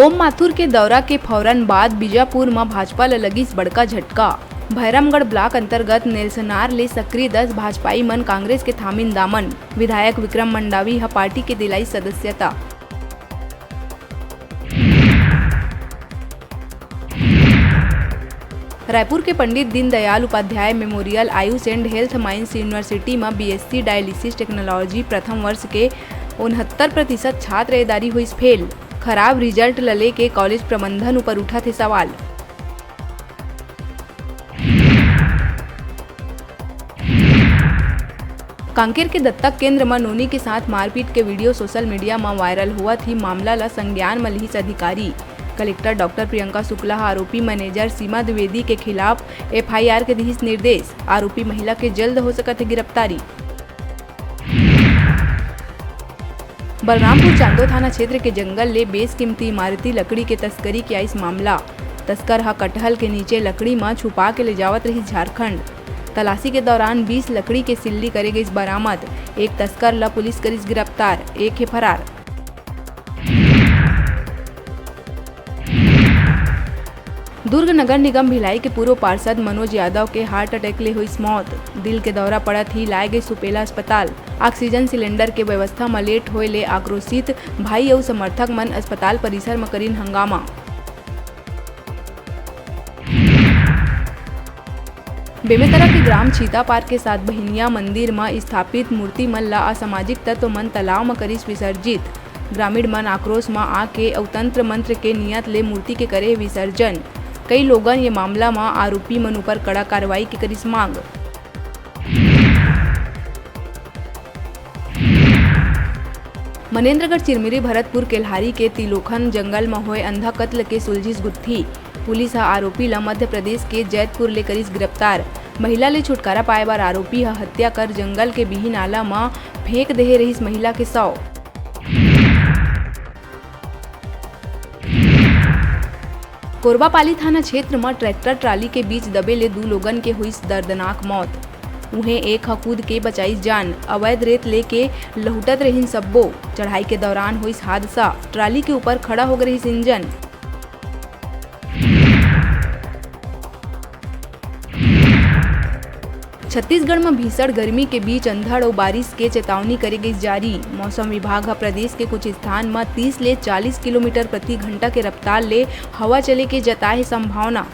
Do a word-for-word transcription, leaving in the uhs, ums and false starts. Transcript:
ओम माथुर के दौरा के फौरन बाद बीजापुर म भाजपा ल लगिस बड़का झटका। भैरमगढ़ ब्लॉक अंतर्गत नेलसनार ले सक्रिय दस भाजपाई मन कांग्रेस के थामिन दामन। विधायक विक्रम मंडावी ह पार्टी के दिलाई सदस्यता। रायपुर के Pandit Deendayal Upadhyay memorial Ayush and health sciences university म बीएससी डायलिसिस टेक्नोलॉजी प्रथम वर्ष के उनहत्तर प्रतिशत छात्र एदारी होइस फेल। खराब रिजल्ट ल लेके कॉलेज प्रबंधन ऊपर उठत हे सवाल। कांकेर के दत्तक केंद्र म नोनी के साथ मारपीट के वीडियो सोशल मीडिया म वायरल होवत ही मामला ल संज्ञान म लिहिस अधिकारी। कलेक्टर डॉक्टर प्रियंका शुक्ला ह आरोपी मैनेजर सीमा द्विवेदी के खिलाफ एफआईआर के दिहिस निर्देश। आरोपी महिला के जल्द हो सकत हे गिरफ्तारी। बलरामपुर चांदो थाना क्षेत्र के जंगल ले बेसकीमती इमारती लकड़ी के तस्करी के आइस मामला। तस्कर ह कटहल के नीचे लकड़ी म छुपा के ले जावत रहिस झारखंड। तलाशी के दौरान बीस लकड़ी के सिल्ली करे गइस बरामद। एक तस्कर ल पुलिस करिस गिरफ्तार, एक हे फरार। दुर्ग नगर निगम भिलाई के पूर्व पार्षद मनोज यादव के हार्ट अटैक ले होइस मौत। दिल के दौरा पड़त ही लाए गए सुपेला अस्पताल। ऑक्सीजन सिलेंडर के व्यवस्था म लेट होए ले आक्रोशित भाई अउ समर्थक मन अस्पताल परिसर म करिन हंगामा। बेमेतरा के ग्राम छीतापार के सात बहिनिया मंदिर म स्थापित मूर्ति मन ला असामाजिक तत्व मन तालाब म करिस विसर्जित। ग्रामीण मन आक्रोश म आके अउ तंत्र मंत्र के नियत ले मूर्ति के करे विसर्जन। कई लोगन ये मामला म आरोपी मन ऊपर कड़ा कार्रवाई के करिस मांग। मनेंद्रगढ़ चिरमिरी भरतपुर केल्हारी के तिलोखन जंगल म होए अंधा कत्ल के सुलझिस गुत्थी। पुलिस ह आरोपी ल मध्य प्रदेश के जैतपुर ले करिस गिरफ्तार। महिला ले छुटकारा पाए बर आरोपी ह हत्या कर जंगल के बिही नाला म फेंक देहे रहिस महिला के शव। कोरबापाली थाना क्षेत्र म ट्रैक्टर ट्राली के बीच दबे ले दू लोगन के होइस दर्दनाक मौत। उहें, एक ह कूद के बचाइस जान। अवैध रेत लेके लहुटत रहिन सब्बो। चढ़ाई के दौरान होइस हादसा, ट्राली के ऊपर खड़ा हो गे रहिस इंजन। छत्तीसगढ़ म भीषण गर्मी के बीच अंधड़ अउ बारिश के चेतावनी करे गइस जारी। मौसम विभाग ह प्रदेश के कुछ स्थान म तीस ले चालीस किलोमीटर प्रति घंटा के रफ्तार ले हवा चले के जताए हे संभावना।